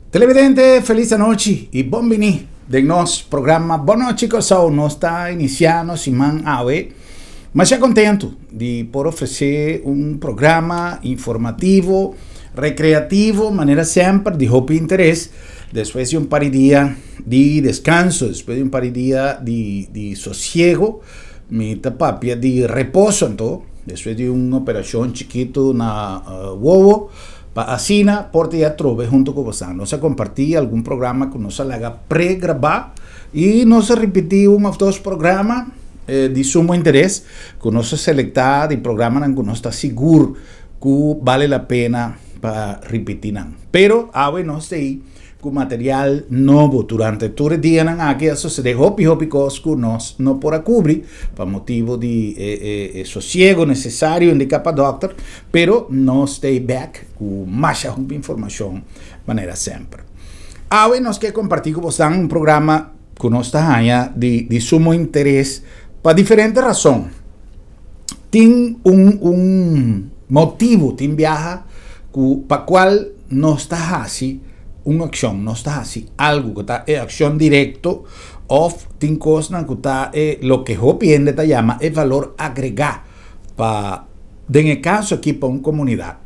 Televidente, felis anochi i bon bini den nos programa Bon Nochi Kòrsou. Nos ta inisiá nos siman awe masha kontentu di por ofresé un programa informativo, rekreativo, manera semper di hopi interes. Despues di un par di dia di deskanso, despues di un par di dia di di sosiego, mi ta papia di reposo anto, despues di un operashon chikitu na wowo, Pa asina por ta e atrobe hunto ku bosan. Nos a kompartí algun programa ku nos a laga pregrabá i nos a ripití un òf dos programa di sumo interes ku nos a selektá di programanan ku nos ta sigur ku bale la pena pa ripití nan. Pero awe nos ta ei ku material nobo. Durante tur e dianan aki a sosodé hopi hopi kos ku nos no por a kubri pa motibu di e sosiego nesesario indiká pa dòkter, pero nos ta ei bèk ku masha hopi informashon manera semper. Awe nos ke kompartí ku bosnan un programa ku nos ta haña di di sumo interes pa diferente rason. Tin un un motibu, tin biaha ku pa kual nos ta hasi un akshon, nos ta hasi algu ku ta e akshon direkto òf tin kosnan ku ta e loke hopi hende ta yama e valor agregá pa den e kaso aki pa un komunidat.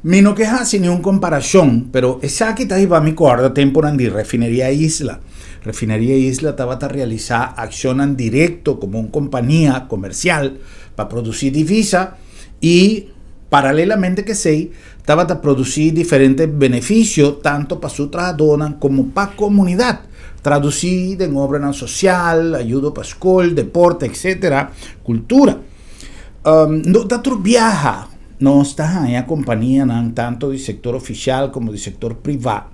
Mi no ke hasi niun komparashon, pero esaki ta hiba mi kòrda tempunan di Refineria Isla. Refineria Isla tabata realisá akshonnan direkto komo un kompania komersial pa produsí divisa i paralelamente ku esei tabata produsí diferente benefisio tantu pa su trahadónan komo pa komunidat, tradusí den obranan sosial, ayudo pa skol, deporte, etsetera, kultura. No ta tur biaha nos ta haña kompanianan tantu di sektor ofisial komo di sektor privá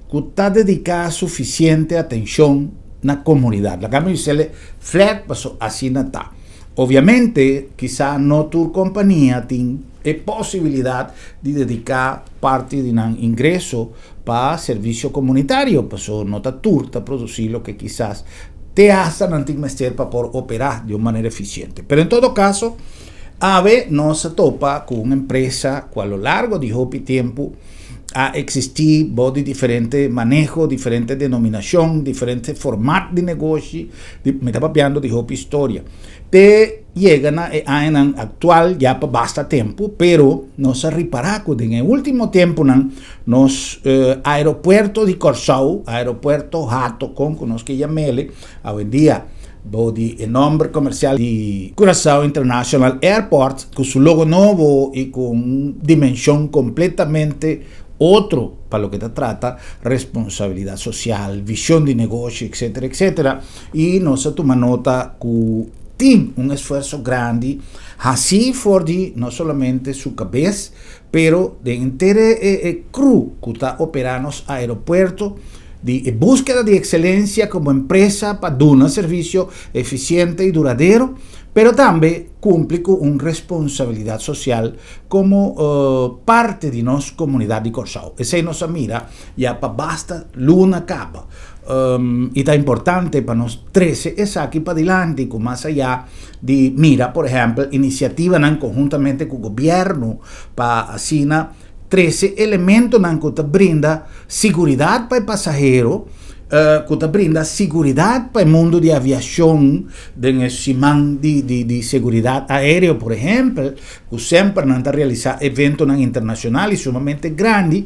ku ta dediká sufisiente atenshon na komunidat. Laga mi bis'el flèt paso asina ta. Obiamente kisá no tur kompania tin e posibilidat di dediká parti di nan ingreso pa servisio komunitario, paso no ta tur ta produsí loke kisas te hasta nan tin mester pa por operá di un manera efisiente. Pero en todo kaso, awe nos a topa ku un empresa ku a lo largo di hopi tempu a eksistí bou di diferente maneho, diferente denominashon, diferente format di negoshi, mi ta papiando di hopi historia. Te yega na e añanan aktual ya pa basta tempu, pero nos a ripará ku den e último tempunan nos aeropuerto di Kòrsou, aeropuerto Hato kon ku nos ke yam'el awendia bou di e nòmber komersial di Curaçao International Airport, ku su logo nobo i ku un dimenshon kompletamente otro pa loke ta trata responsabilidat sosial, vishon di negoshi, etsetera, etsetera. I nos a tuma nota ku tin un esfuerso grandi hasí for di no solamente su kabes, Pero den henter e crew cu ta opera nos aeropuerto, di e buskeda di excelencia como empresa pa duna servicio eficiente y duradero, pero tambe cumpli cu un responsabilidad social como parti di nos comunidad di Corsou. Esey nos a mira ya pa basta luna caba y ta importante pa nos trece esaki padilanti cu mas aya di mira por ehempel inisiativanan konhuntamente ku gobièrnu pa asina trese elementonan ku ta brinda siguridat pa e pasahero, ku ta brinda siguridat pa e mundu di aviashon den e siman di di seguridat aéreo por ehempel ku semper nan ta realisá eventonan internashonal i sumamente grandi,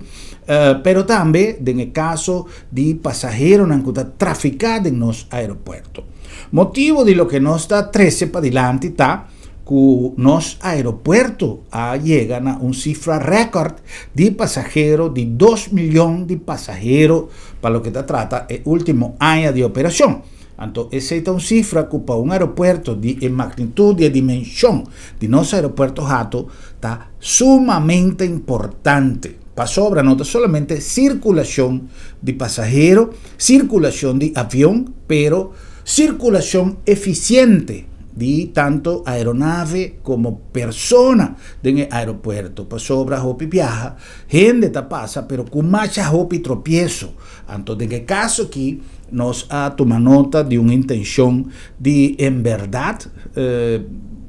pero tambe den e kaso di pasaheronan ku ta trafiká den nos aeropuerto. Motibu di loke nos ta trese padilanti ta ku nos aeropuerto a yega na un sifra rèkòrt di pasahero di dos miyon di pasahero pa loke ta trata e último aña di operashon. Anto esei ta un sifra ku pa un aeropuerto di e magnitut di e dimenshon di nos aeropuerto Hato ta sumamente importante pasobra no ta solamente sirkulashon di pasahero, Sirkulashon di avion, pero sirkulashon efisiente di tanto aeronave komo persona den e aeropuerto, pasobra hopi biaha hende ta pasa pero ku masha hopi tropieso. Anto den e kaso aki nos a tuma nota di un intenshon di en bèrdat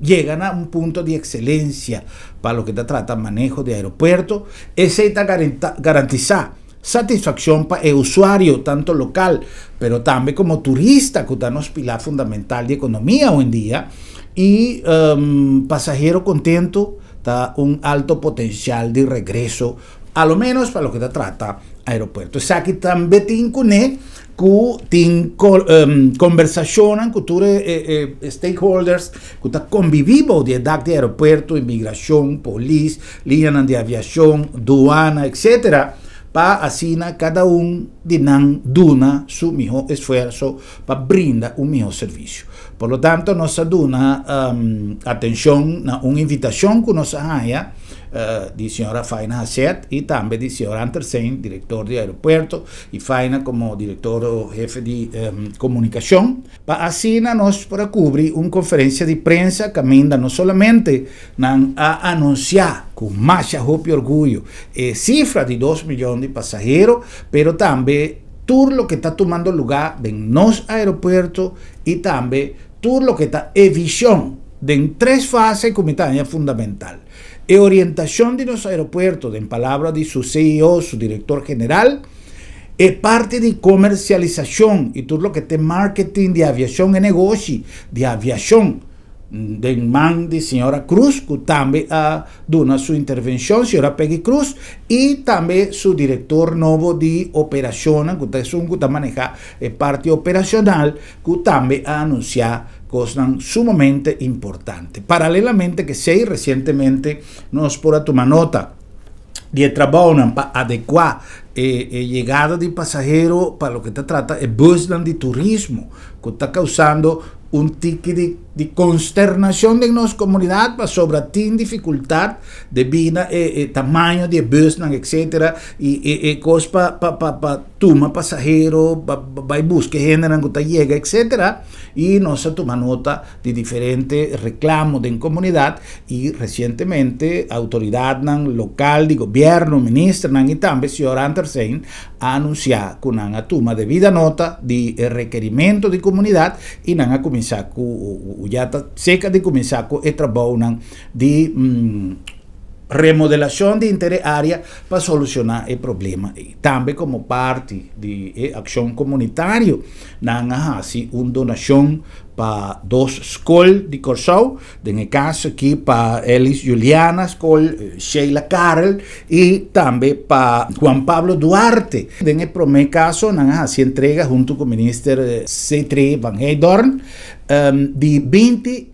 yega na un punto di ekselensia pa loke ta trata maneho di aeropuerto. Esei ta garantisá. Satisfakshon pa e usuario, tanto lokal, pero tambe komo turista ku ta nos pilar fundamental di ekonomia owendia, i pasahero kontentu ta un alto potensial di regreso, a lo ménos pa loke ta trata aeropuerto. Esaki tambe tin kuné ku tin kombersashonnan ku tur e stakeholders ku ta kombibí bou di e dak di aeropuerto, imigrashon, polis, liñanan di aviashon, duana, etcetera, pa asina kada un di nan duna su mihó esfuerso pa brinda un mihó servisio. Por lo tanto nos a duna atenshon na un invitashon ku nos a haña di señora Faina Haseth i tambe di señor Antersen, direktor di aeropuerto, i Faina komo direktor o hefe di komunikashon. Pa asina nos por a kubri un konferensia di prensa kaminda no solamente nan a anunsiá ku masha hopi orguyo e sifra di dos miyon di pasahero, pero tambe tur loke ta tumando lugá den nos aeropuerto i tambe tur loke ta e vishon den tres fase ku mi ta haña fundamental. E orientashon di nos aeropuerto den palabra di su CEO, su direktor general, E parti di komersialisashon i tur loke te marketing di aviashon e negoshi di aviashon den man di señora Cruz ku tambe a duna su intervenshon, señora Peggy Cruz, i tambe su direktor nobo di operashonnan ku ta esun ku ta maneha e parti operashonal ku tambe a anunsiá kosnan sumamente importante. Paralelamente k'esei resientemente nos por a tuma nota di e trabounan pa adekuá e e yegada di pasahero pa loke ta trata e busnan di turismo ku ta kausando un tiki di di konsternashon den nos komunidat pasobra tin difikultat debí na e e tamaño di e busnan etsetera i e e kos pa pa pa pa tuma pasahero pa bai buska e hendenan ku ta yega etsetera i nos a tuma nota di diferente reclamo den comunidad y recientemente autoridadnan local di gobierno, ministernan y tambe señor Antersen a anuncia cu nan a tuma debida nota di e rekerimento di comunidad y nan a cuminsa cu ya ta cerca di cuminsa cu e trabounan di remodelacion di inter e area pa soluciona e problema ey. Tambe como parti di e accion comunitario nan a haci un donacion pa dos skol di Kòrsou, den e kaso aki pa Elis Juliana Skol Sheila Karel i tambe pa Juan Pablo Duarte. Den e promé kaso nan a hasi entrega huntu ku Minister Sithree van Heydoorn di 20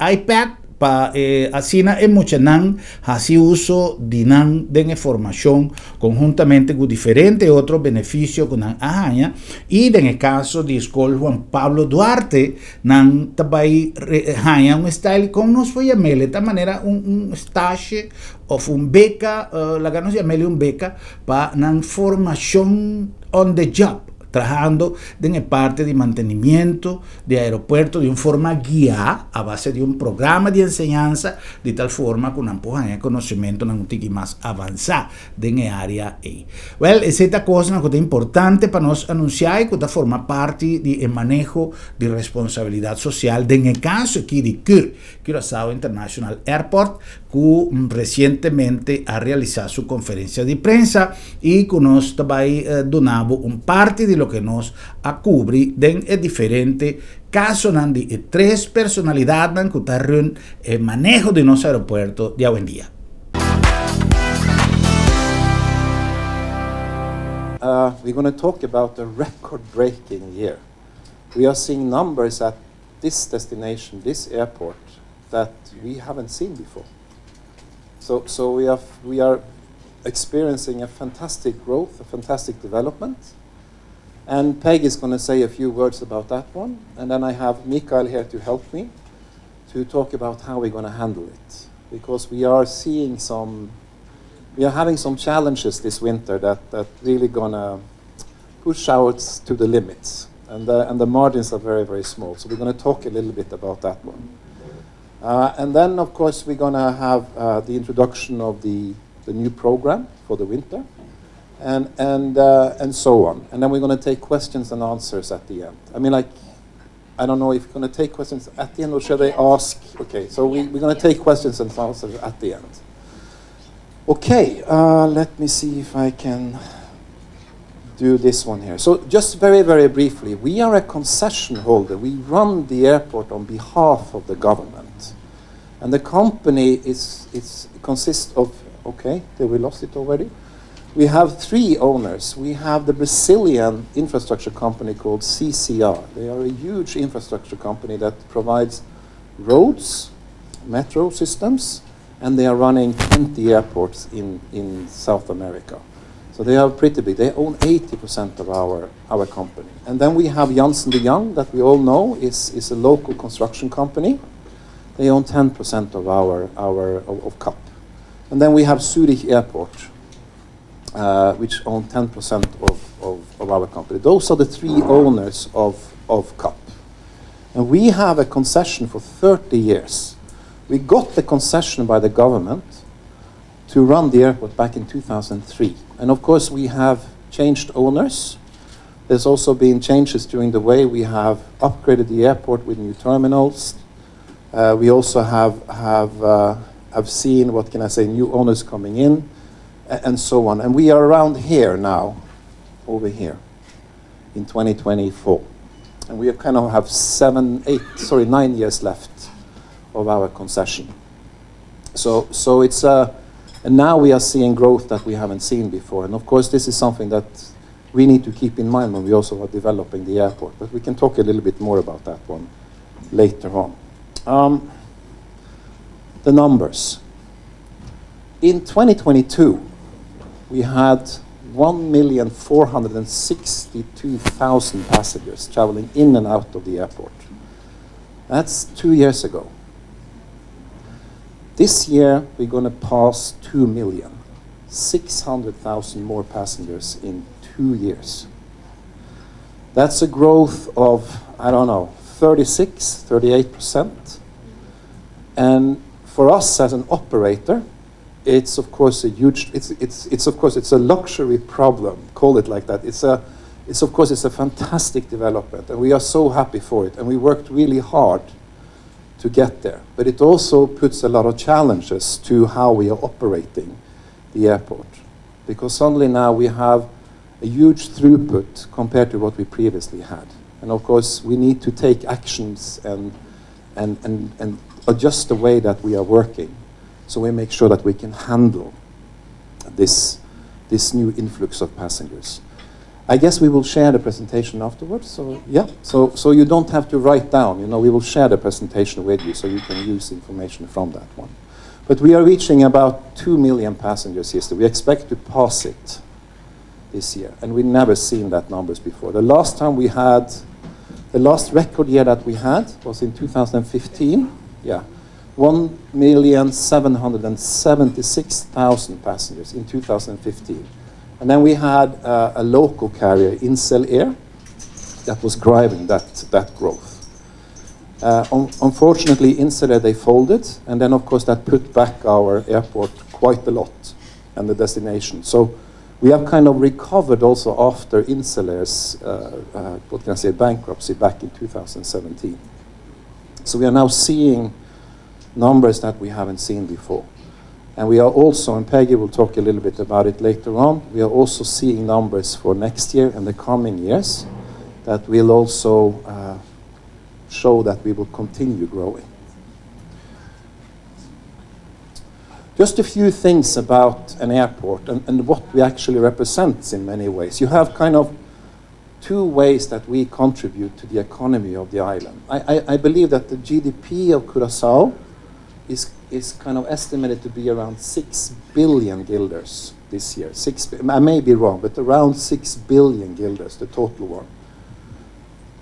iPad pa e asina e muchanan hasi uso di nan den e formashon konhuntamente ku diferente otro benefisio ku nan a haña i den e kaso di skol Juan Pablo Duarte nan ta bai haña un style kon nos por yam'el e ta manera un un stashe òf un beka laga nos yam'el un beka pa nan formashon on the job. Trahando den e parti di mantenimiento di aeropuerto di un forma guiá a base di un programa di enseñansa di tal forma ku nan por haña konosementonan un tiki mas avansá den e área ei. Wèl, esei ta kosnan ku ta importante pa nos anunsiá i ku ta forma parti di e maneho di responsabilidat sosial den e kaso aki di cur, Curaçao International Airport, ku resientemente a realisá su konferensia di prensa i ku nos ta bai duna bo un parti di loke nos a kubri den e diferente kasonan di e tres personalidatnan ku ta run e maneho di nos aeropuerto di awendia. We're gonna talk about a record-breaking year. We are seeing numbers at this destination, this airport, that we haven't seen before. So, so we, are, we are experiencing a fantastic growth, a fantastic development. And Peg is going to say a few words about that one. And then I have Mikael here to help me to talk about how we're going to handle it. Because we are seeing some, we are having some challenges this winter that, that really going to push out to the limits. And the, and the margins are very, very small. So we're going to talk a little bit about that one. And then, of course, we're going to have the introduction of the, the new program for the winter and, and, and so on. And then we're going to take questions and answers at the end. I mean, like, I don't know if you're going to take questions at the end or should they ask? Okay, so we, we're going to take questions and answers at the end. Okay, let me see if I can. Do this one here. So just very, very briefly, we are a concession holder. We run the airport on behalf of the government. And the company is consists of, okay, did we lost it already? We have three owners. We have the Brazilian infrastructure company called CCR. They are a huge infrastructure company that provides roads, metro systems, and they are running 20 airports in South America. So they are pretty big. They own 80% of our company. And then we have Janssen de Jong, that we all know is a local construction company. They own 10% of our of CAP. And then we have Zurich Airport, which own 10% of our company. Those are the three owners of CAP. And we have a concession for 30 years. We got the concession by the government to run the airport back in 2003. And of course, we have changed owners. There's also been changes during the way. We have upgraded the airport with new terminals. We also have seen, what can I say, new owners coming in, and so on. And we are around here now, over here, in 2024. And we have kind of have 7, 8, sorry, 9 years left of our concession. So it's and now we are seeing growth that we haven't seen before. And of course, this is something that we need to keep in mind when we also are developing the airport. But we can talk a little bit more about that one later on. The numbers. In 2022, we had 1,462,000 passengers traveling in and out of the airport. That's 2 years ago. This year, we're gonna pass 2 million, 600,000 more passengers in 2 years. That's a growth of, I don't know, 36, 38%. And for us as an operator, it's of course a huge. It's of course it's a luxury problem, call it like that. It's of course it's a fantastic development, and we are so happy for it, and we worked really hard to get there. But it also puts a lot of challenges to how we are operating the airport, because suddenly now we have a huge throughput compared to what we previously had. And of course, we need to take actions and adjust the way that we are working, so we make sure that we can handle this new influx of passengers. I guess we will share the presentation afterwards. So yeah, so you don't have to write down. We will share the presentation with you, so you can use information from that one. But we are reaching about 2 million passengers this year. We expect to pass it this year, and we've never seen that numbers before. The last time we had the last record year that we had was in 2015. Yeah, 1,776,000 passengers in 2015. And then we had a local carrier, Insel Air, that was driving that growth. Unfortunately, Insel Air, they folded, and then, of course, that put back our airport quite a lot and the destination. So we have kind of recovered also after Insel Air's, what can I say, bankruptcy back in 2017. So we are now seeing numbers that we haven't seen before. And we are also, and Peggy will talk a little bit about it later on, we are also seeing numbers for next year and the coming years that will also show that we will continue growing. Just a few things about an airport and what we actually represent in many ways. You have kind of two ways that we contribute to the economy of the island. I believe that the GDP of Curaçao is kind of estimated to be around 6 billion guilders this year. I may be wrong, but around 6 billion guilders, the total one.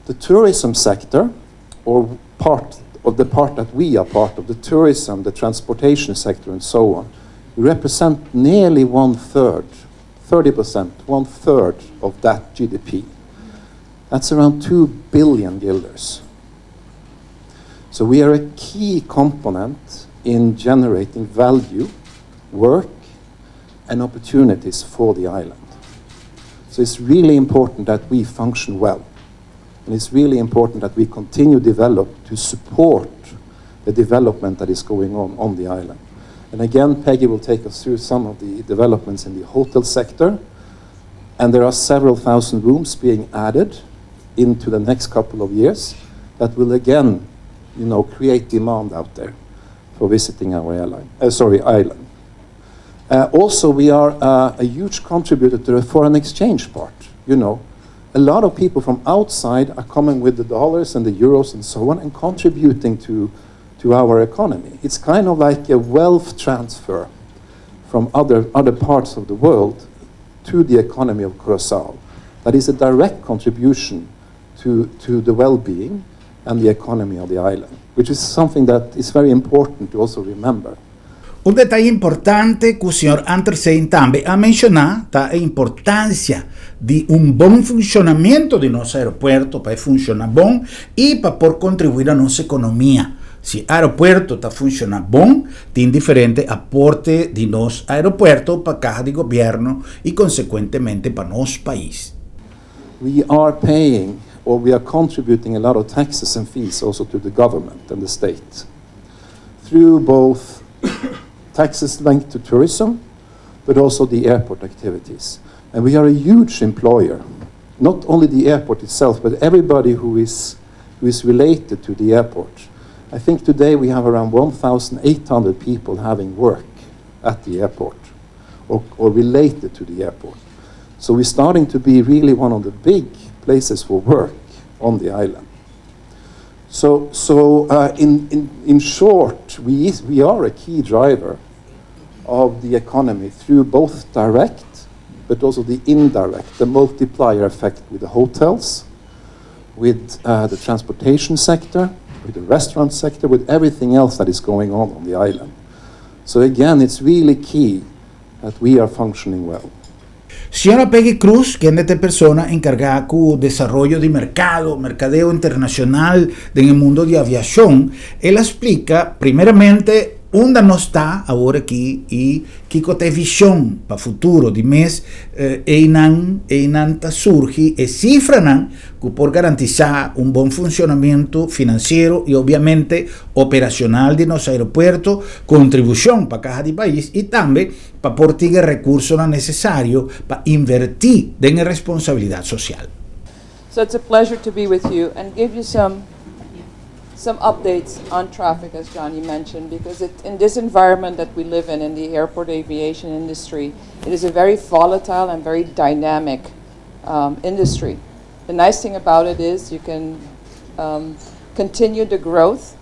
The tourism sector, or part of the part that we are part of, the tourism, the transportation sector, and so on, represent nearly one-third, 30%, one-third of that GDP. That's around 2 billion guilders. So we are a key component in generating value, work, and opportunities for the island. So it's really important that we function well, and it's really important that we continue develop to support the development that is going on on the island. And again, Peggy will take us through some of the developments in the hotel sector. And there are several thousand rooms being added into the next couple of years that will again create demand out there for visiting our airline, sorry, island. Also, we are a huge contributor to the foreign exchange part. A lot of people from outside are coming with the dollars and the euros and so on and contributing to our economy. It's kind of like a wealth transfer from other parts of the world to the economy of Curacao. That is a direct contribution to the well-being and the economy of the island, which is something that is very important to also remember. Un detaye importante ku señor Andersen tambe a menshoná ta e importansia di un bon funshonamentu di nos aeropuerto pa funshoná bon i pa por kontribuí na nos ekonomia. Si e aeropuerto ta funshoná bon, tin diferente aporte di nos aeropuerto pa kaha di gobièrnu i konsekuentemente pa nos pais. We are paying or we are contributing a lot of taxes and fees also to the government and the state through both taxes linked to tourism, but also the airport activities. And we are a huge employer, not only the airport itself, but everybody who is related to the airport. I think today we have around 1,800 people having work at the airport or related to the airport. So we're starting to be really one of the big places for work on the island. So in short, we are a key driver of the economy through both direct but also the indirect, the multiplier effect with the hotels, with the transportation sector, with the restaurant sector, with everything else that is going on the island. So again, it's really key that we are functioning well. Señora Peggy Cruz, ku ta e persona enkargá ku desaroyo di merkado, merkadeo internashonal den mundu di aviashon, el a splika primeramente unda nos ta awor aki i kiko ta e vishon pa futuro di mes einan ta surgi e sifranan ku por garantisá un bon funshonamentu finansiero i obviamente operashonal di nos aeropuerto, kontribushon pa kaha di pais i tambe pa por tin rekurso nesesario pa invertí den responsabilidat sosial. So it's a pleasure to be with you and give you some updates on traffic, as Johnny mentioned, because in this environment that we live in the airport aviation industry, it is a very volatile and very dynamic industry. The nice thing about it is you can continue the growth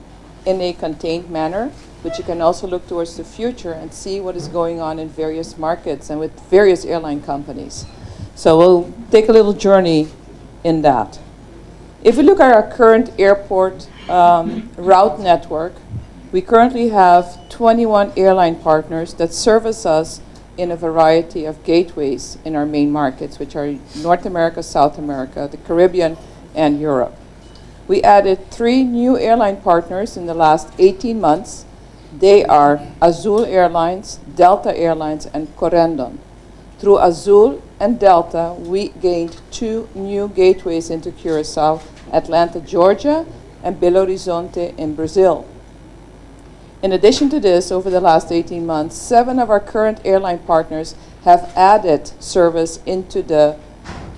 in a contained manner, but you can also look towards the future and see what is going on in various markets and with various airline companies. So we'll take a little journey in that. If we look at our current airport route network, we currently have 21 airline partners that service us in a variety of gateways in our main markets, which are North America, South America, the Caribbean, and Europe. We added three new airline partners in the last 18 months. They are Azul Airlines, Delta Airlines, and Corendon. Through Azul and Delta, we gained two new gateways into Curacao: Atlanta, Georgia, and Belo Horizonte in Brazil. In addition to this, over the last 18 months, seven of our current airline partners have added service into the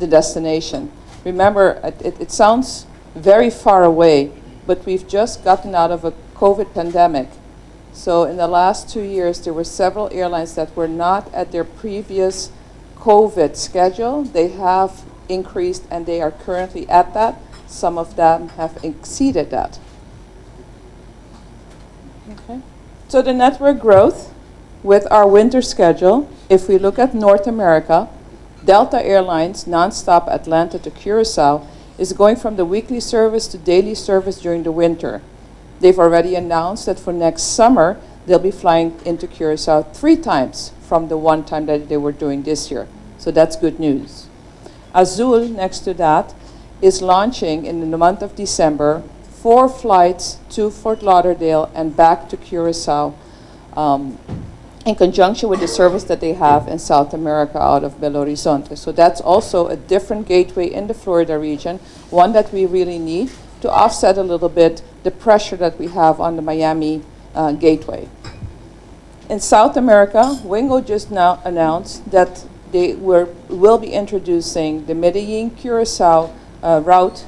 destination. Remember, it sounds very far away, but we've just gotten out of a COVID pandemic. So in the last 2 years, there were several airlines that were not at their previous COVID schedule. They have increased and they are currently at that. Some of them have exceeded that. Okay. So the network growth with our winter schedule, if we look at North America, Delta Airlines nonstop Atlanta to Curacao is going from the weekly service to daily service during the winter. They've already announced that for next summer, they'll be flying into Curacao three times from the one time that they were doing this year. So that's good news. Azul, next to that, is launching in the month of December four flights to Fort Lauderdale and back to Curacao in conjunction with the service that they have in South America out of Belo Horizonte. So that's also a different gateway in the Florida region, one that we really need to offset a little bit the pressure that we have on the Miami gateway. In South America, Wingo just now announced that They will be introducing the Medellin Curacao route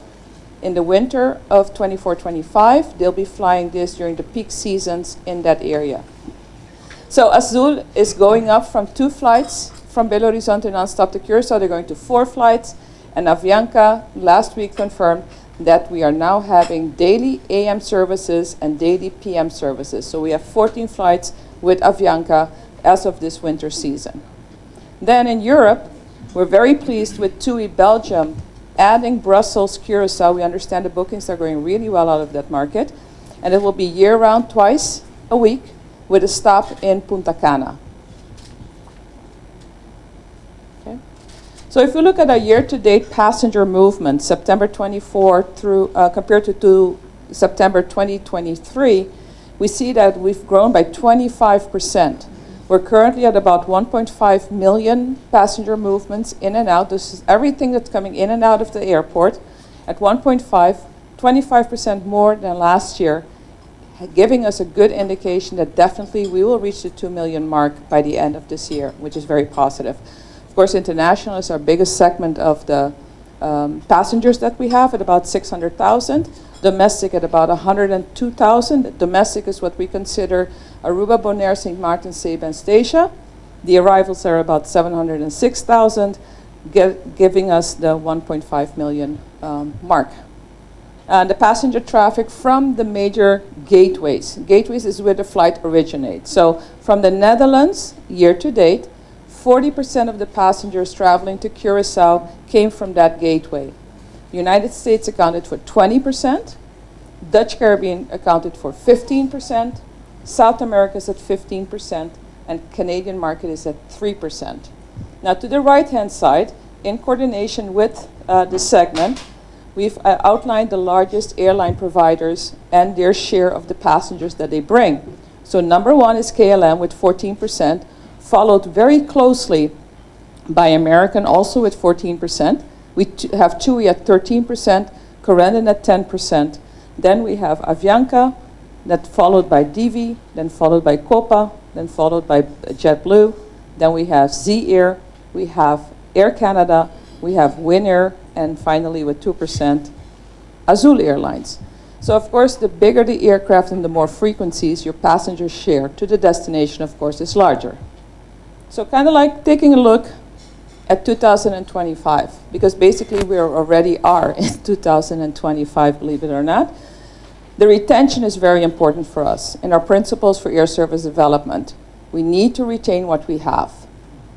in the winter of 24-25. They'll be flying this during the peak seasons in that area. So Azul is going up from two flights from Belo Horizonte nonstop to Curacao. They're going to four flights. And Avianca last week confirmed that we are now having daily AM services and daily PM services. So we have 14 flights with Avianca as of this winter season. Then in Europe, we're very pleased with TUI Belgium adding Brussels, Curacao. We understand the bookings are going really well out of that market. And it will be year-round, twice a week, with a stop in Punta Cana. Okay. So if you look at our year-to-date passenger movement, September 24 through compared to September 2023, we see that we've grown by 25%. We're currently at about 1.5 million passenger movements in and out. This is everything that's coming in and out of the airport at 1.5, 25% more than last year, giving us a good indication that definitely we will reach the 2 million mark by the end of this year, which is very positive. Of course, international is our biggest segment of the passengers that we have at about 600,000. Domestic at about 102,000. Domestic is what we consider Aruba, Bonaire, St. Martin, Saba, and Statia. The arrivals are about 706,000, giving us the 1.5 million mark. And the passenger traffic from the major gateways. Gateways is where the flight originates. So from the Netherlands, year to date, 40% of the passengers traveling to Curacao came from that gateway. United States accounted for 20%, Dutch Caribbean accounted for 15%, South America is at 15%, and Canadian market is at 3%. Now, to the right-hand side, in coordination with the segment, we've outlined the largest airline providers and their share of the passengers that they bring. So number one is KLM with 14%, followed very closely by American, also with 14%. We have TUI at 13%, Corendon at 10%. Then we have Avianca, that followed by Divi, then followed by Copa, then followed by JetBlue. Then we have Z Air, we have Air Canada, we have Winair, and finally with 2%, Azul Airlines. So of course, the bigger the aircraft and the more frequencies, your passenger share to the destination, of course, is larger. So kind of like taking a look at 2025, because basically we already are in 2025, believe it or not. The retention is very important for us in our principles for air service development. We need to retain what we have.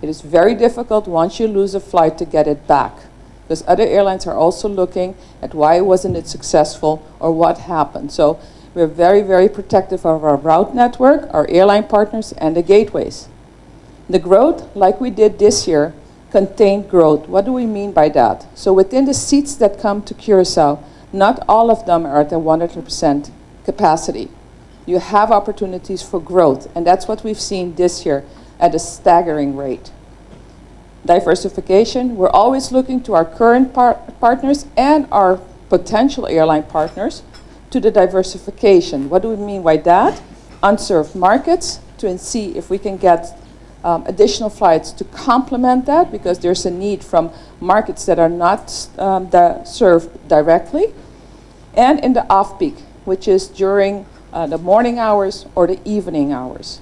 It is very difficult once you lose a flight to get it back, because other airlines are also looking at why wasn't it successful or what happened. So we're very, very protective of our route network, our airline partners, and the gateways. The growth, like we did this year, contained growth. What do we mean by that? So within the seats that come to Curacao, not all of them are at the 100% capacity. You have opportunities for growth, and that's what we've seen this year at a staggering rate. Diversification, we're always looking to our current partners and our potential airline partners to the diversification. What do we mean by that? Unserved markets, to see if we can get additional flights to complement that, because there's a need from markets that are not served directly. And in the off-peak, which is during the morning hours or the evening hours.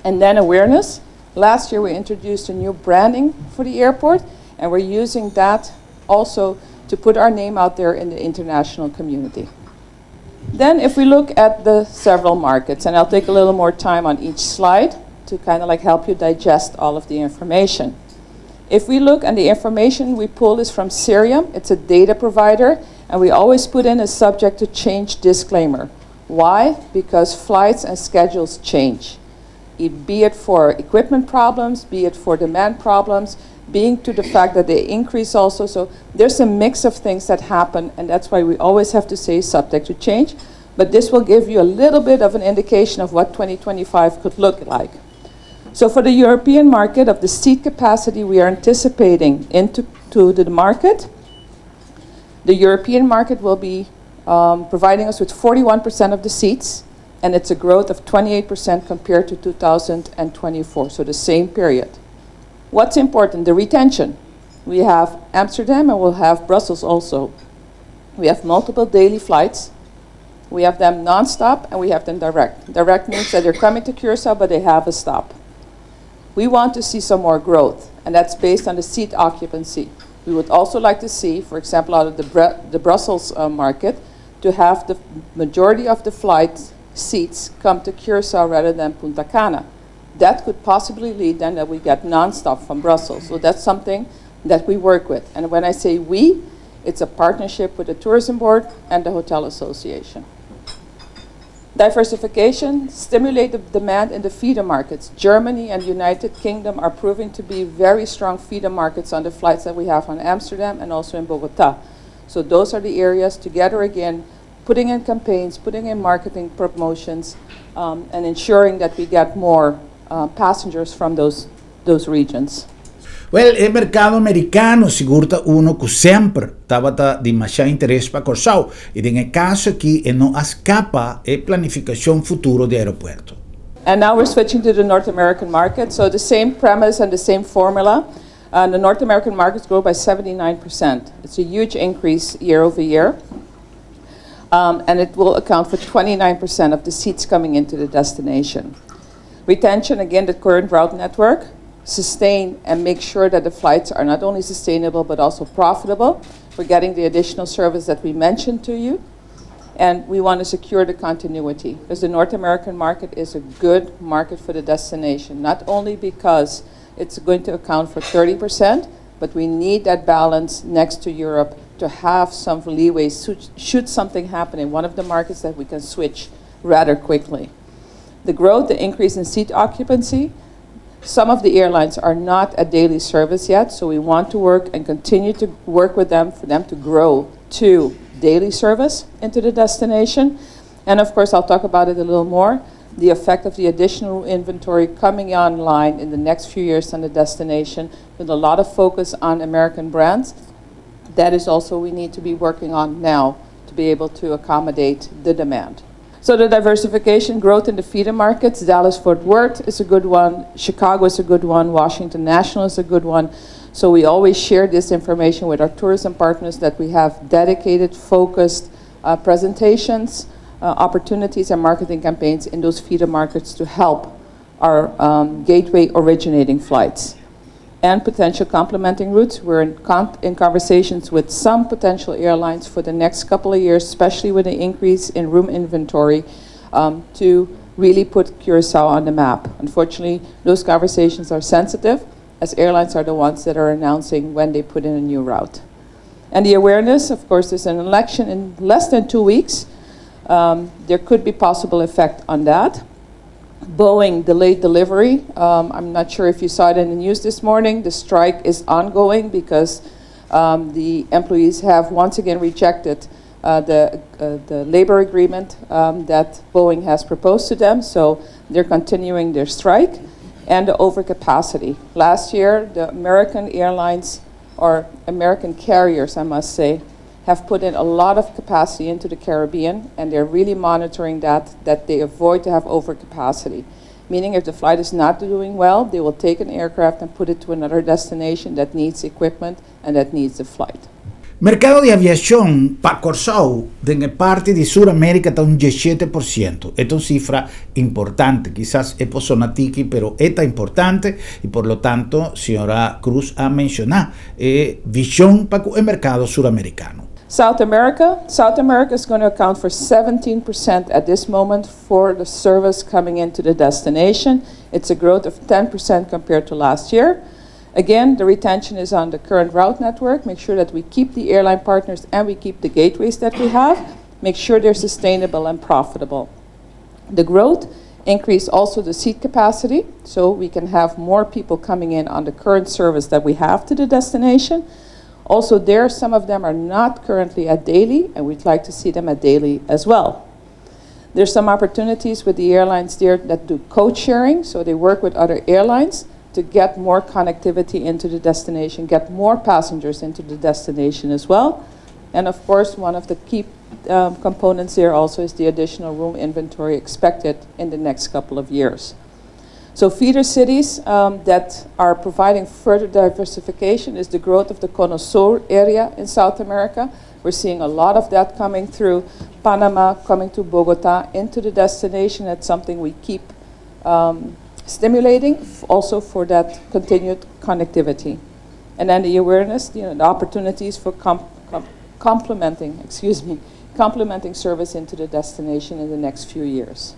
And then awareness. Last year we introduced a new branding for the airport, and we're using that also to put our name out there in the international community. Then if we look at the several markets, and I'll take a little more time on each slide to kind of like help you digest all of the information. If we look, and the information we pull is from Cirium, it's a data provider, and we always put in a subject to change disclaimer. Why? Because flights and schedules change. Be it for equipment problems, be it for demand problems, being to the fact that they increase also. So there's a mix of things that happen, and that's why we always have to say subject to change. But this will give you a little bit of an indication of what 2025 could look like. So for the European market, of the seat capacity we are anticipating into to the market, the European market will be providing us with 41% of the seats, and it's a growth of 28% compared to 2024, so the same period. What's important? The retention. We have Amsterdam and we'll have Brussels also. We have multiple daily flights. We have them non-stop and we have them direct. Direct means that they're coming to Curacao, but they have a stop. We want to see some more growth, and that's based on the seat occupancy. We would also like to see, for example, out of the Brussels market, to have the majority of the flight seats come to Curacao rather than Punta Cana. That could possibly lead then that we get non-stop from Brussels. So that's something that we work with. And when I say we, it's a partnership with the Tourism Board and the Hotel Association. Diversification, stimulate the demand in the feeder markets. Germany and United Kingdom are proving to be very strong feeder markets on the flights that we have on Amsterdam and also in Bogota. So those are the areas together again, putting in campaigns, putting in marketing promotions, and ensuring that we get more passengers from those regions. Well, e merkado amerikano sigur ta uno ku semper tabata di masha interes pa Kòrsou i den e kaso aki e no a skapa e planifikashon futuro di aeropuerto. And now we're switching to the North American market. So the same premise and the same formula. The North American markets grow by 79%. It's a huge increase year over year. And it will account for 29% of the seats coming into the destination. Retention, again, the current route network, sustain and make sure that the flights are not only sustainable but also profitable. We're getting the additional service that we mentioned to you. And we want to secure the continuity because the North American market is a good market for the destination, not only because it's going to account for 30%, but we need that balance next to Europe to have some leeway should something happen in one of the markets that we can switch rather quickly. The growth, the increase in seat occupancy, some of the airlines are not at daily service yet, so we want to work and continue to work with them for them to grow to daily service into the destination. And of course, I'll talk about it a little more, the effect of the additional inventory coming online in the next few years on the destination with a lot of focus on American brands. That is also we need to be working on now to be able to accommodate the demand. So the diversification growth in the feeder markets, Dallas-Fort Worth is a good one, Chicago is a good one, Washington National is a good one. So we always share this information with our tourism partners that we have dedicated, focused presentations, opportunities and marketing campaigns in those feeder markets to help our gateway originating flights. And potential complementing routes. We're in conversations with some potential airlines for the next couple of years, especially with the increase in room inventory, to really put Curacao on the map. Unfortunately, those conversations are sensitive, as airlines are the ones that are announcing when they put in a new route. And the awareness, of course, there's an election in less than 2 weeks. There could be possible effect on that. Boeing delayed delivery. I'm not sure if you saw it in the news this morning. The strike is ongoing because the employees have once again rejected the labor agreement that Boeing has proposed to them. So they're continuing their strike. And the overcapacity. Last year, the American airlines, or American carriers, I must say, have put in a lot of capacity into the Caribbean, and they're really monitoring that they avoid to have overcapacity. Meaning if the flight is not doing well, they will take an aircraft and put it to another destination that needs equipment and that needs the flight. Merkado di aviashon pa Kòrsou, den parti di Suramérika ta un 17%. Esta ta un sifra importante. Kisas e por zona tiki, pero ta importante i por lo tanto, señora Cruz a menshoná vishon pa e merkado suramerikano. South America. South America is going to account for 17% at this moment for the service coming into the destination. It's a growth of 10% compared to last year. Again, the retention is on the current route network. Make sure that we keep the airline partners and we keep the gateways that we have. Make sure they're sustainable and profitable. The growth increase also the seat capacity, so we can have more people coming in on the current service that we have to the destination. Also there, some of them are not currently at daily, and we'd like to see them at daily as well. There's some opportunities with the airlines there that do code sharing, so they work with other airlines to get more connectivity into the destination, get more passengers into the destination as well. And of course, one of the key components here also is the additional room inventory expected in the next couple of years. So feeder cities that are providing further diversification is the growth of the Cono Sur area in South America. We're seeing a lot of that coming through Panama, coming to Bogota, into the destination. That's something we keep stimulating also for that continued connectivity. And then the awareness, the opportunities for complementing, excuse me, complementing service into the destination in the next few years.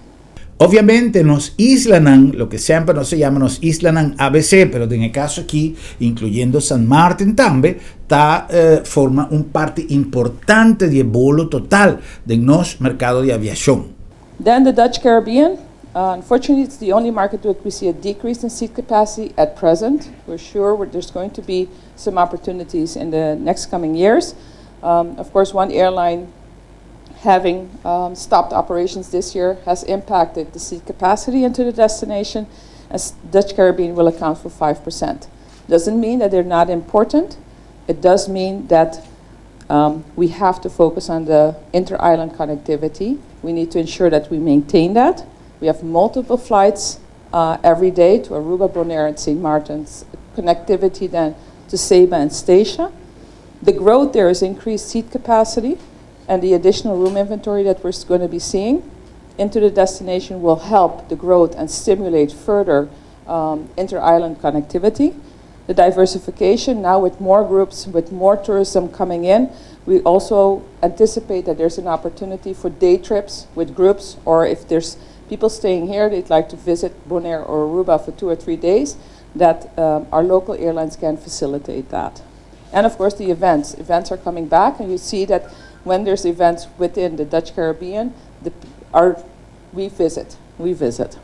Obviamente, nos islanan, loke semper nos yama nos islanan ABC, pero den e kaso aki, inkluyendo San Martin tambe, ta forma un parti importante di bolo total di nos merkado di aviashon. Then the Dutch Caribbean. Unfortunately, it's the only market where we see a decrease in seat capacity at present. We're sure there's going to be some opportunities in the next coming years. Of course, one airline having stopped operations this year has impacted the seat capacity into the destination, as Dutch Caribbean will account for 5%. Doesn't mean that they're not important. It does mean that we have to focus on the inter-island connectivity. We need to ensure that we maintain that. We have multiple flights every day to Aruba, Bonaire, and St. Martin's. Connectivity then to Saba and Statia. The growth there is increased seat capacity, and the additional room inventory that we're going to be seeing into the destination will help the growth and stimulate further inter-island connectivity. The diversification now with more groups, with more tourism coming in, we also anticipate that there's an opportunity for day trips with groups, or if there's people staying here, they'd like to visit Bonaire or Aruba for 2 or 3 days, that our local airlines can facilitate that. And of course, the events. Events are coming back, and you see that when there's events within the Dutch Caribbean, we visit. We visit.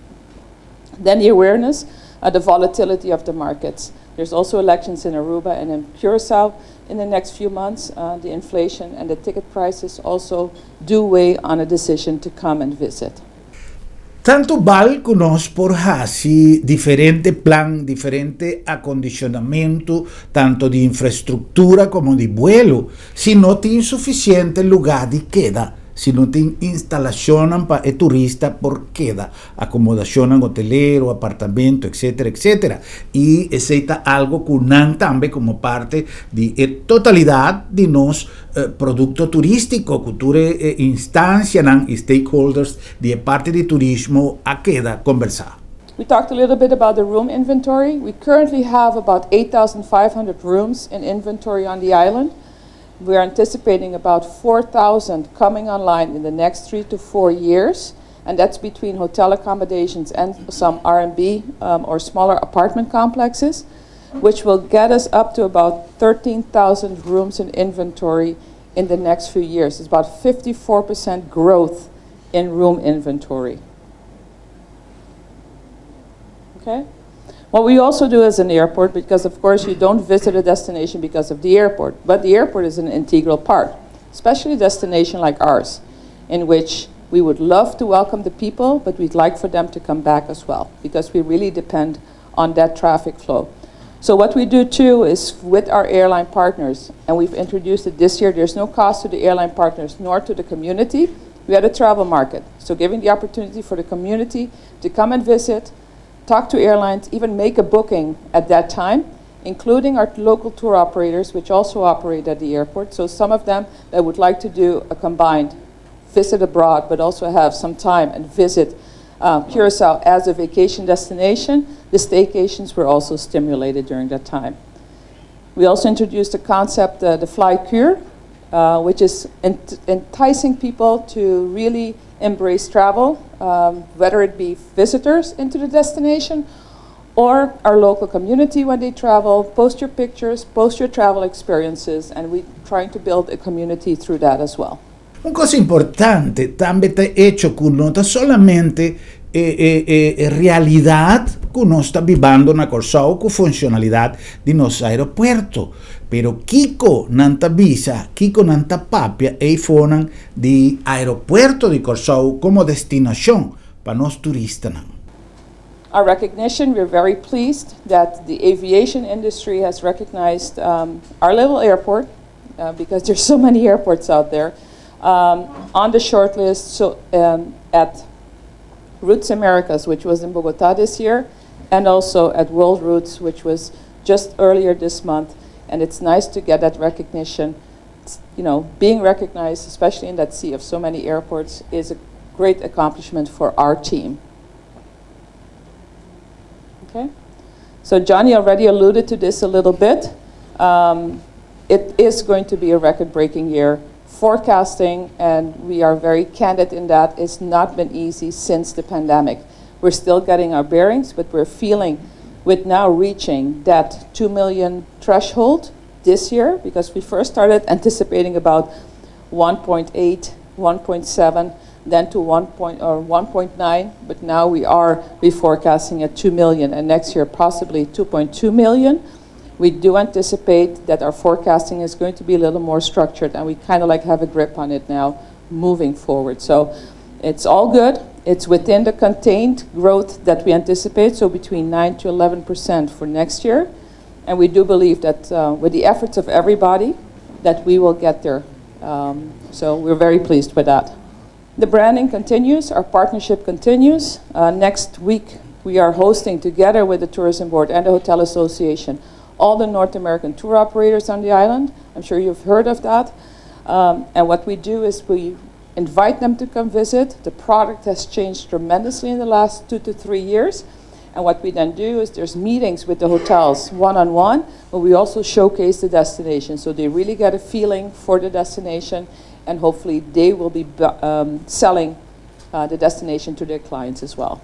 Then the awareness, the volatility of the markets. There's also elections in Aruba and in Curacao in the next few months. The inflation and the ticket prices also do weigh on a decision to come and visit. Tantu bal ku nos por hasi diferente plan, diferente akondishonamentu, tantu di infrastruktura komo di vuelo, si no tin sufisiente lugá di keda, si no tin instalashon pa e turista por keda, akomodashon hotelero, apartamento, etc., etc. I esei ta algu ku nan tambe komo parti di totalidat di nos produkto turístiko, kultura, instansia i stakeholders di parti di turismo a keda kombersá. We talked a little bit about the room inventory. We currently have about 8,500 rooms in inventory on the island. We are anticipating about 4,000 coming online in the next 3 to 4 years, and that's between hotel accommodations and some R&B or smaller apartment complexes, which will get us up to about 13,000 rooms in inventory in the next few years. It's about 54% growth in room inventory. Okay? What we also do as an airport, because of course you don't visit a destination because of the airport, but the airport is an integral part, especially a destination like ours, in which we would love to welcome the people, but we'd like for them to come back as well, because we really depend on that traffic flow. So what we do too is with our airline partners, and we've introduced it this year, there's no cost to the airline partners nor to the community. We had a travel market, so giving the opportunity for the community to come and visit, talk to airlines, even make a booking at that time, including our local tour operators, which also operate at the airport. So some of them that would like to do a combined visit abroad, but also have some time and visit Curacao as a vacation destination, the staycations were also stimulated during that time. We also introduced the concept, the Fly Cure, which is enticing people to really embrace travel, whether it be visitors into the destination or our local community when they travel. Post your pictures, post your travel experiences, and we're trying to build a community through that as well. Un kos importante tambe ta echo ku no ta solamente realidat ku nos ta bibando na Kòrsou ku funshonalidat di nos aeropuerto. Pero kiko nan ta bisa, kiko nan ta papia eifonan di aeropuerto di Kòrsou komo destinashon pa nos turistanan. Our recognition, we're very pleased that the aviation industry has recognized our little airport, because there's so many airports out there, on the short list so, at Routes Americas, which was in Bogota this year. and also at World Routes, which was just earlier this month. And it's nice to get that recognition. Being recognized, especially in that sea of so many airports, is a great accomplishment for our team. Okay? So Johnny already alluded to this a little bit. It is going to be a record-breaking year. Forecasting, and we are very candid in that, it's not been easy since the pandemic. We're still getting our bearings, but we're feeling with now reaching that 2 million threshold this year, because we first started anticipating about 1.8, 1.7, then to 1 point, or 1.9, but now we are reforecasting at 2 million, and next year possibly 2.2 million. We do anticipate that our forecasting is going to be a little more structured, and we kind of like have a grip on it now moving forward. So it's all good. It's within the contained growth that we anticipate, so between 9 to 11% for next year. And we do believe that with the efforts of everybody, that we will get there. So we're very pleased with that. The branding continues. Our partnership continues. Next week, we are hosting, together with the Tourism Board and the Hotel Association, all the North American tour operators on the island. I'm sure you've heard of that. And what we do is we invite them to come visit. The product has changed tremendously in the last 2 to 3 years. And what we then do is there's meetings with the hotels one-on-one, but we also showcase the destination. So they really get a feeling for the destination, and hopefully they will be selling the destination to their clients as well.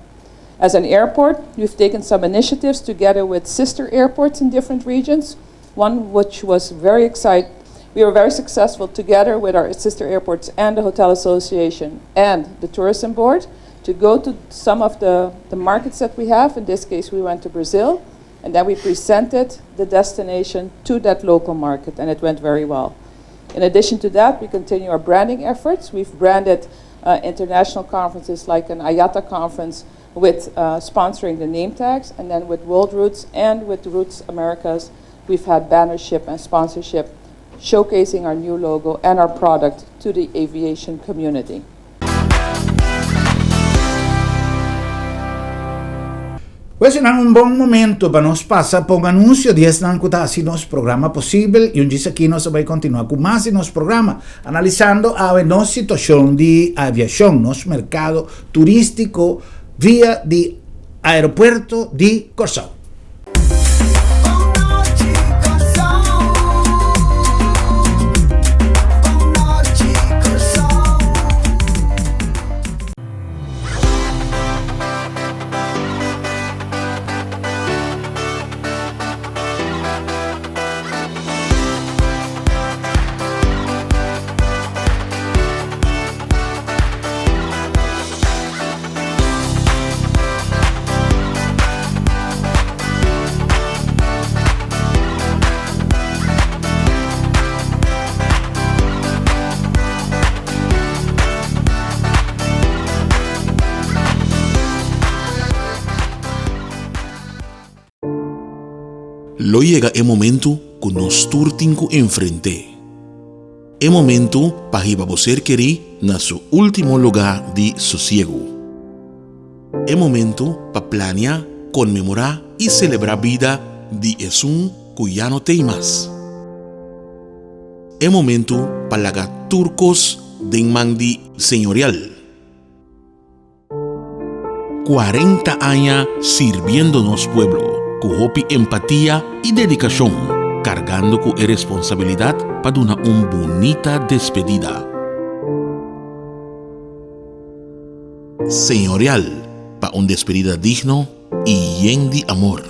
As an airport, we've taken some initiatives together with sister airports in different regions, one which was very exciting. We were very successful together with our sister airports and the Hotel Association and the Tourism Board to go to some of the markets that we have. In this case, we went to Brazil, and then we presented the destination to that local market, and it went very well. In addition to that, we continue our branding efforts. We've branded international conferences like an IATA conference with sponsoring the name tags, and then with World Routes and with Routes Americas, we've had bannership and sponsorship showcasing our new logo and our product to the aviation community. Pues nan un bon momento pa nos pasa pa un anuncio di esnan cu ta haci nos programa posibel y un djis aki nos a bay continua cu mas di nos programa analisando awe nos situacion di aviacion, nos mercado turistico via di aeropuerto di Corsou. Lo yega e momentu ku nos tur tin ku enfrent'é. E momentu pa hiba bo ser kerí na su último lugá di sosiegu. E momentu pa plania, konmemorá i selebrá bida di esun ku ya no t'ei mas. E momentu pa laga tur kos den man di Señorial. 40 aña sirbiendo nos pueblo ku hopi empatia i dedikashon, kargando ku e responsabilidat pa duna un bunita despedida. Señorial pa un despedida digno i yen di amor.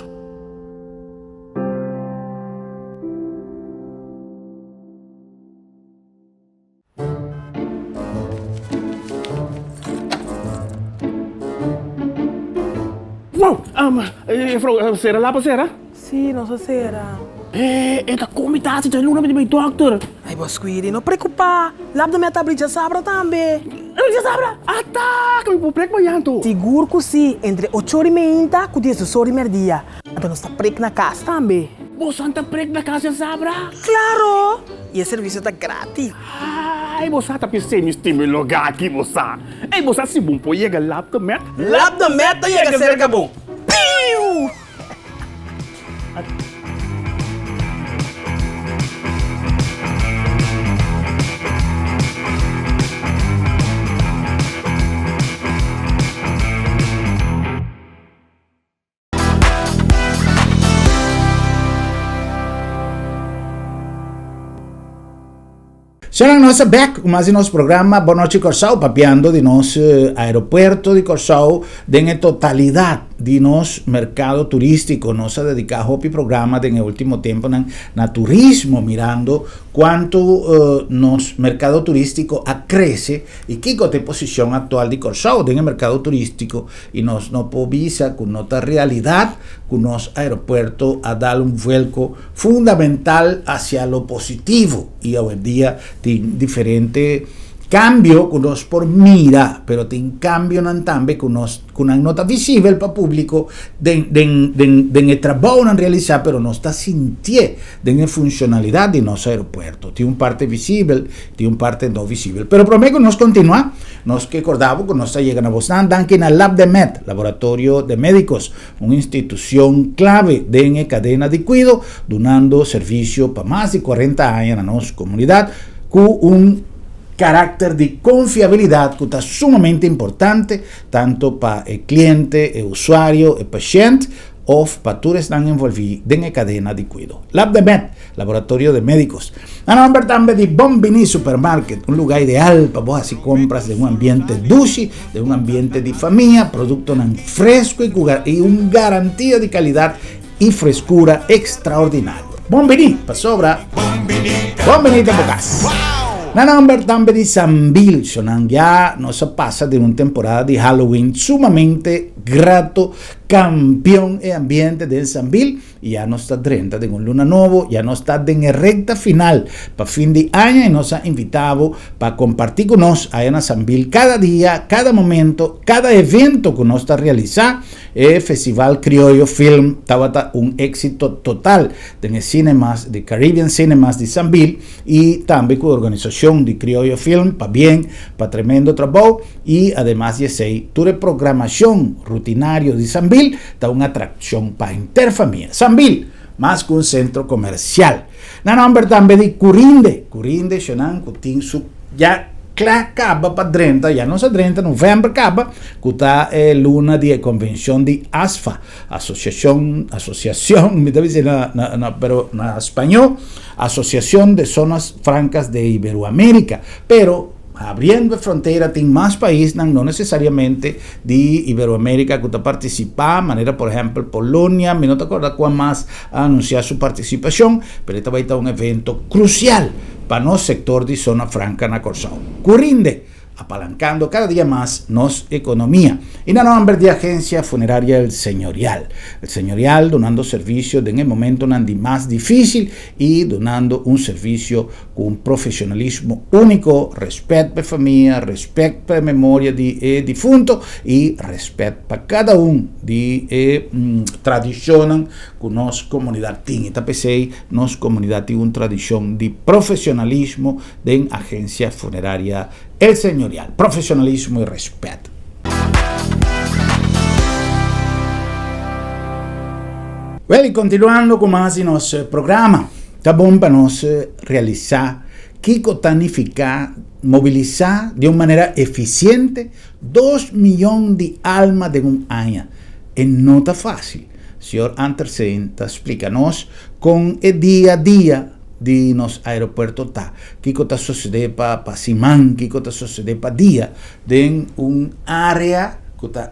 Wow! Juffrouw, sera lapa sera? Sí, nos a sera. Eh, e ta komi ta hasi dje luna mi di bai dokter. Ay, bo Squidi, no preocupa. Lap de mi a tabli djasabra tambe. Djasabra? Ata! Ku mi por prek mañan anto? Sigur ku sí, entre ocho ora i meinta ku diesdos ora i merdia. Anto nos ta prek na kas tambe. Bosan ta prek na kas djasabra? Klaro! I e servisio ta gratis. Ay, bo sa ta pis'é mi stima e lugá aki, bo sa. Ey, bo sa si bon por yega Lap de Met? Lap de Met ta yega serka bo. Piu! Señornan, nos ta bek ku mas di nos programa Bon Nochi Kòrsou, papiando di nos aeropuerto di Kòrsou den e totalidat di nos merkado turístiko. Nos a dediká hopi programa den e último temponan na turismo, mirando kuantu nos merkado turístiko a krese i kiko ta e posishon aktual di Kòrsou den e merkado turístiko. I nos no por bisa ku no ta realidat ku nos aeropuerto a dal un vuelko fundamental hacia lo positivo y awendia tin diferente cambio cu nos por mira, pero tin cambionan tambe cu nos cu nan no ta visibel pa publico den den den den e trabounan realisa, pero nos ta sintié den e funcionalidad di nos aeropuerto. Tin un parte visibel, tin un parte no visibel. Pero prome cu nos continua, nos ke corda bo cu nos ta yega na bosnan danki na Labdemed, Laboratorio de Medicos, un institucion clave den e cadena di cuido, dunando servicio pa mas di cuarenta aña na nos comunidad cu un caracter di confiabilidad cu ta sumamente importante tanto pa e cliente, e usuario, e pashent of pa tur esnan envolvi den e cadena di cuido. Labdemed, Laboratorio de Médicos. Na nomber tambe di Bon Bini Supermarket, un lugar ideal pa bo haci compras den un ambiente dushi, den un ambiente di famia, productonan fresco y cu y un garantia di calidad y frescura extraordinario. Bon Bini, pasobra Bon Bini ta bo cas. Na nomber tambe di Sambil, shonan ya nos a pasa den un temporada di Halloween sumamente grato, campeon e ambiente den Sambil. Ya nos ta drenta den un luna nobo, ya nos ta den e recta final pa fin di aña y nos a invita bo pa comparti cu nos aya na Sambil cada dia, cada momento, cada evento cu nos ta realisa. E Festival Crioyo Film tabata un exito total den e cinemas di Caribbean Cinemas di Sambil y tambe cu organisacion di Crioyo Film pabien pa tremendo trabou y ademas di esey tur e programacion rutinario di Sambil ta un atraccion pa henter famia. Sambil, mas cu un centro comercial. Na nomber tambe di Curinde, Curinde shonan cu tin su ya cla caba pa drenta, ya nos a drenta november caba, cu ta e luna di e convencion di ASFA, Asociacion, Asociacion, mi ta bisa na, na, na, pero na spañó, Asociacion de Zonas Francas de Iberoamérica, pero Abriendo e frontera tin mas paisnan, no necesariamente di Iberoamerica cu ta participa, manera por ehempel Polonia, mi no ta corda cua mas a anuncia su participacion, pero e ta bay ta un evento crucial pa nos sector di zona franca na Corsou. Cu rinde, apalancando cada dia mas nos economia. Y na nomber di Agencia Funeraria El Señorial. El Señorial dunando servicio den e momentonan di mas dificil y dunando un servicio Ku un profesionalismo úniko, rèspèt pa e famia, rèspèt pa e memoria di e difunto i rèspèt pa kada un di e tradishonnan ku nos komunidat tin. I ta p'esei nos komunidat tin un tradishon di profesionalismo den Agencia Funeraria El Señorial. Profesionalismo i rèspèt. Wèl, i kontinuando ku mas di nos programa. Ta bon pa nos realisá kiko ta nifiká mobilisá di un manera efisiente dos miyon di alma den un aña. E no ta fásil. Señor Antersen ta splika nos kon e dia a dia di nos aeropuerto ta, kiko ta sosodé pa pa siman, kiko ta sosodé pa dia den un área ku ta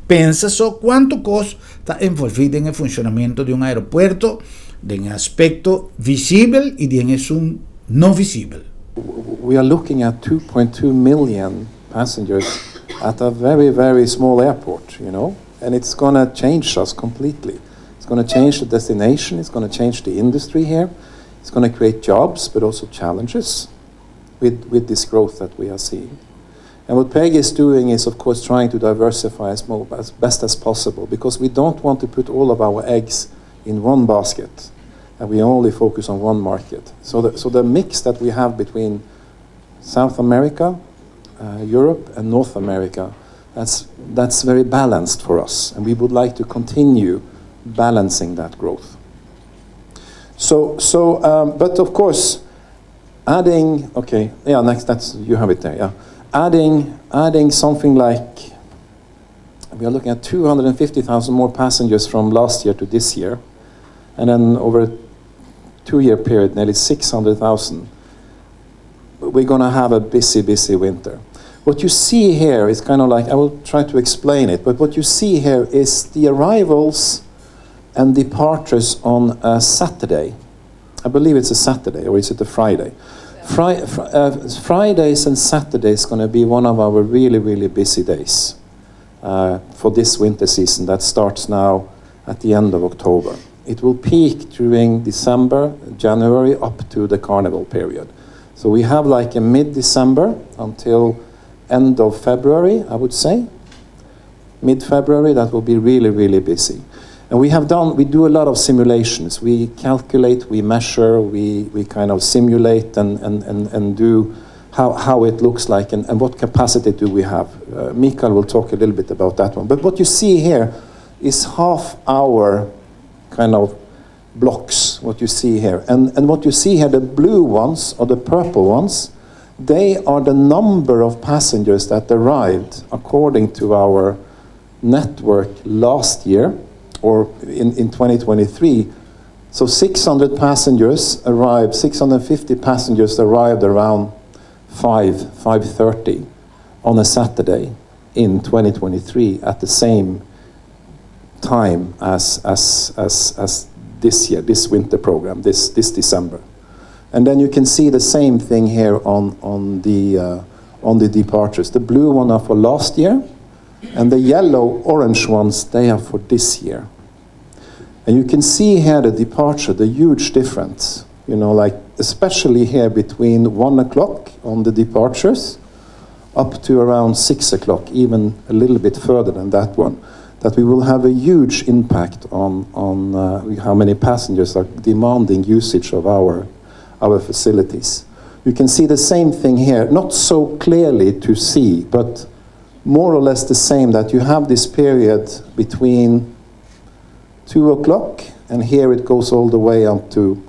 pensa so kuantu kos ta envolví den e funshonamentu di un aeropuerto. Den e aspekto visibel i den esun no visibel. We are looking at 2.2 million passengers at a very very small airport, you know, and it's gonna change us completely. It's gonna change the destination, it's gonna change the industry here, it's gonna create jobs but also challenges with with this growth that we are seeing. And what PEG is doing is of course trying to diversify as, as best as possible because we don't want to put all of our eggs in one basket and we only focus on one market. So the, so the mix that we have between South America, uh, Europe, and North America, that's, that's very balanced for us, and we would like to continue balancing that growth. So, so um, but of course, adding, okay, yeah, next, that's, you have it there, yeah. Adding, adding something like we are looking at 250,000 more passengers from last year to this year, and then over a two-year period, nearly 600,000. we're going to have a busy, busy winter. What you see here is kind of like, I will try to explain it, but what you see here is the arrivals and departures on a Saturday. I believe it's a Saturday, or is it a Friday? Fridays and Saturdays going to be one of our really, really busy days for this winter season that starts now at the end of October. It will peak during December, January, up to the carnival period. So we have like a mid-December until end of February, I would say. Mid-February, that will be really, really busy. And we do a lot of simulations. We calculate, we measure, we kind of simulate and do how it looks like and what capacity do we have. Mikael will talk a little bit about that one. But what you see here is half hour kind of blocks, what you see here. And what you see here, the blue ones or the purple ones, they are the number of passengers that arrived according to our network last year, or in 2023. So 600 passengers arrived, 650 passengers arrived around 5:30 on a Saturday in 2023 at the same time as this year, this winter program, this December. And then you can see the same thing here on the departures. The blue one are for last year, and the yellow orange ones, they are for this year. And you can see here the departure, the huge difference, especially here between 1 o'clock on the departures up to around 6 o'clock, even a little bit further than that one, that we will have a huge impact on how many passengers are demanding usage of our facilities. You can see the same thing here, not so clearly to see, but more or less the same, that you have this period between 2 o'clock, and here it goes all the way up to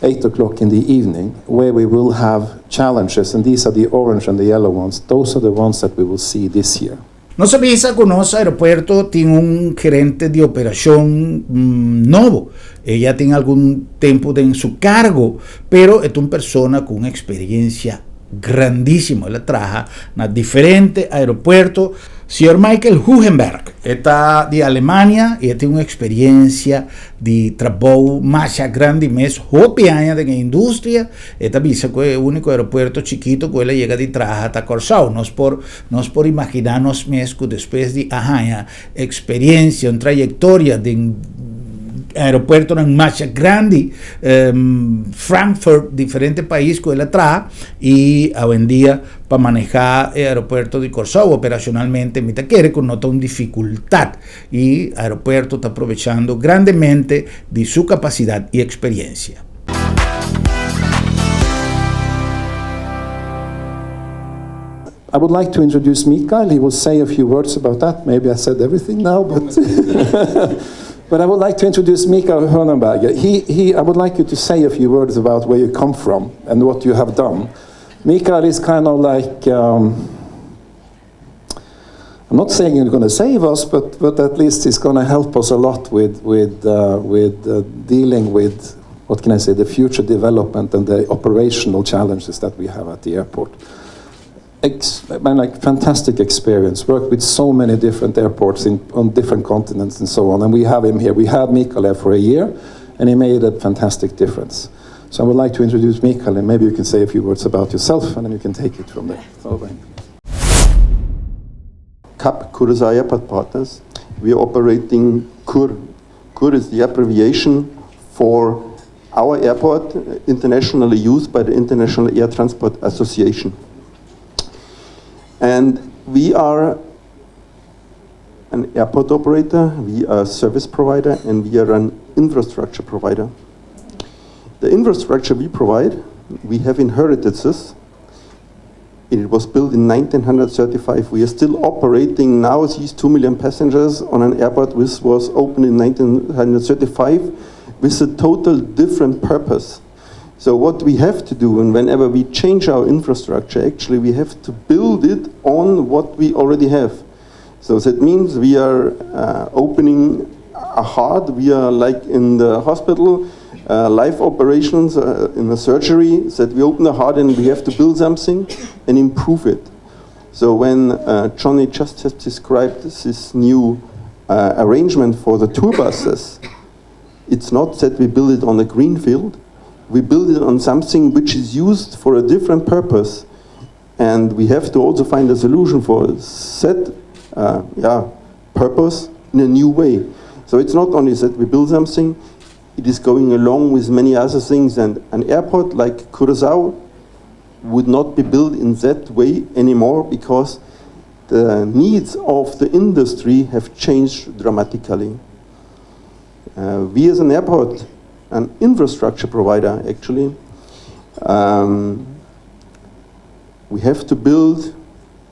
8 o'clock in the evening, where we will have challenges, and these are the orange and the yellow ones. Those are the ones that we will see this year. Nos a bisa ku nos aeropuerto tin un gerente di operashon nobo. E ya tin algun tempu den su kargo, pero e ta un persona ku un eksperensia grandísimo. El a traha na diferente aeropuerto. Señor Michael Hugenberg ta di Alemania i tin un eksperensia di trabou mas grandi mes, hopi aña den industria. E ta bisa ku e úniko aeropuerto chikitu ku el a yega di traha ta Kòrsou. Nos por imaginá nos mes ku despues di aña eksperensia, un trayektoria di aeropuerto mas grandi, Frankfurt, diferente pais ku el a traha, i awendia pa manehá e aeropuerto di Kòrsou operashonalmente, mi ta kere ku no ta un difikultat i aeropuerto ta aprovechando grandemente di su kapasidat i eksperensia. I would like to introduce Mikael. He will say a few words about that. Maybe I said everything now, but I would like to introduce Mikael Hörnenberger. I would like you to say a few words about where you come from and what you have done. Mikael is kind of like, I'm not saying he's going to save us, but at least he's going to help us a lot with dealing with, what can I say, the future development and the operational challenges that we have at the airport. Fantastic experience, worked with so many different airports on different continents and so on, and we have him here. We had Mikael here for a year, and he made a fantastic difference. So I would like to introduce Mikael, and maybe you can say a few words about yourself, and then you can take it from there. So, CAP, Curaçao Airport Partners. We are operating CUR. CUR is the abbreviation for our airport, internationally used by the International Air Transport Association. And we are an airport operator, we are a service provider, and we are an infrastructure provider. The infrastructure we provide, we have inherited this. It was built in 1935. We are still operating now these 2 million passengers on an airport which was opened in 1935 with a total different purpose. So what we have to do, and whenever we change our infrastructure, actually we have to build it on what we already have. So that means we are opening a heart. We are like in the hospital. life operations in a surgery that we open the heart and we have to build something and improve it. So when Johnny just has described this new arrangement for the tour buses, it's not that we build it on a green field, we build it on something which is used for a different purpose. And we have to also find a solution for that purpose in a new way. So it's not only that we build something, it is going along with many other things. And an airport like Curaçao would not be built in that way anymore because the needs of the industry have changed dramatically. We as an airport, an infrastructure provider actually, we have to build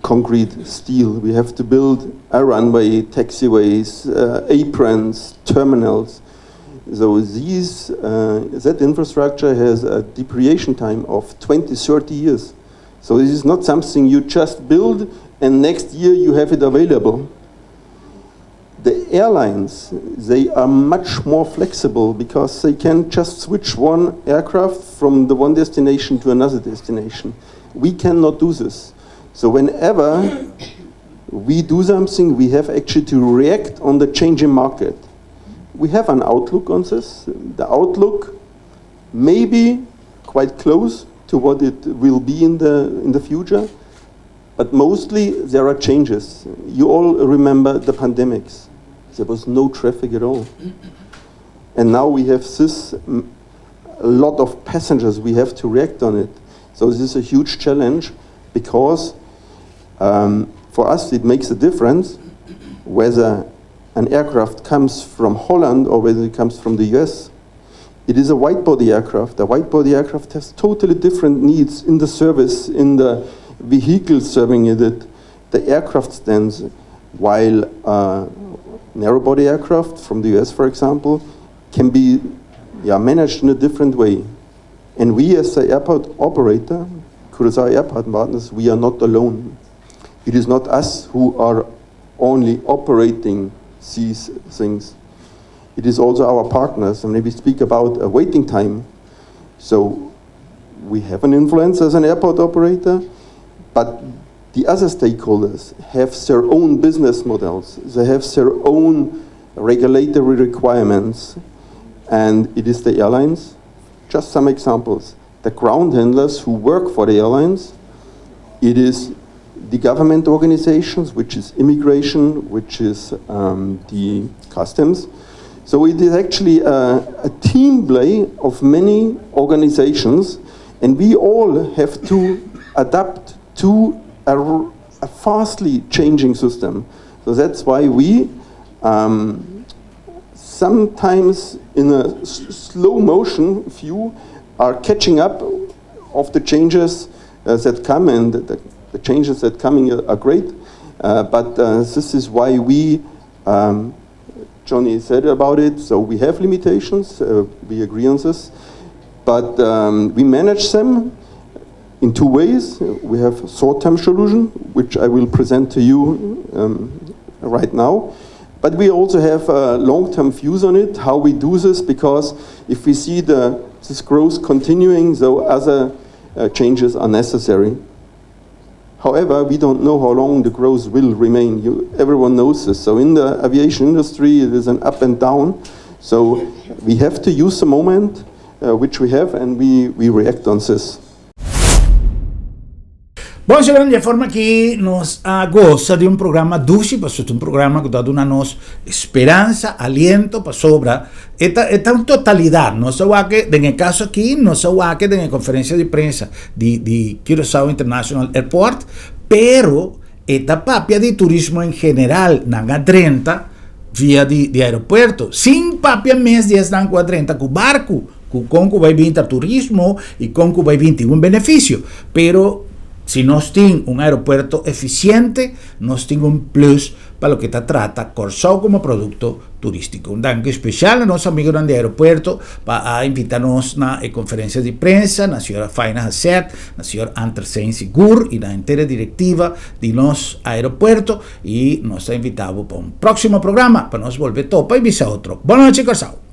concrete, steel, we have to build a runway, taxiways, aprons, terminals. So that infrastructure has a depreciation time of 20, 30 years. So this is not something you just build and next year you have it available. The airlines, they are much more flexible because they can just switch one aircraft from the one destination to another destination. We cannot do this. So whenever we do something, we have actually to react on the changing market. We have an outlook on this. The outlook may be quite close to what it will be in the future, but mostly there are changes. You all remember the pandemics. There was no traffic at all. And now we have this lot of passengers, we have to react on it. So this is a huge challenge because for us it makes a difference whether an aircraft comes from Holland or whether it comes from the US. It is a wide-body aircraft. A wide-body aircraft has totally different needs in the service, in the vehicle serving it, the aircraft stands, while narrow-body aircraft from the US, for example, can be managed in a different way. And we as the airport operator, Curaçao Airport Partners, we are not alone. It is not us who are only operating these things. It is also our partners. And we speak about a waiting time. So we have an influence as an airport operator, but the other stakeholders have their own business models. They have their own regulatory requirements. And it is the airlines. Just some examples. The ground handlers who work for the airlines. It is the government organizations, which is immigration, which is the customs. So it is actually a team play of many organizations, and we all have to adapt to a fastly changing system. So that's why we sometimes in a slow motion view are catching up of the changes that come, and the changes that coming are great, but this is why we, Johnny said about it, so we have limitations, we agree on this, but we manage them in two ways. We have a short-term solution, which I will present to you right now, but we also have long-term views on it, how we do this, because if we see this growth continuing, so other changes are necessary. However, we don't know how long the growth will remain. Everyone knows this. So in the aviation industry, it is an up and down. So we have to use the moment which we have, and we react on this. Bon, señor, di forma ku nos a gosa di un programa dushi, paso un programa ku ta duna nos speransa, aliento, pasobra e ta un totalidat. Nos a wak, den e kaso aki, nos a wak den konferensia di prensa di Curaçao International Airport, pero e ta papia di turismo en general, nan a drenta via di aeropuerto. Sin papia mes di esnan ku a drenta ku barku, ku kon ku bai bin turismo i kon ku bai bin un benefisio. Pero si nos tin un aeropuerto efisiente, nos tin un plus pa loke ta trata Kòrsou komo produkto turístiko. Un danki spesial na nos amigunan di aeropuerto pa invitá nos na konferensia di prensa, na señora Faina Hasset, na señor Antersen Sigur i na henter direktiva di nos aeropuerto i nos ta invitá pa un próksimo programa pa nos bolbe topa i bisa otro. Bon nochi, Kòrsou.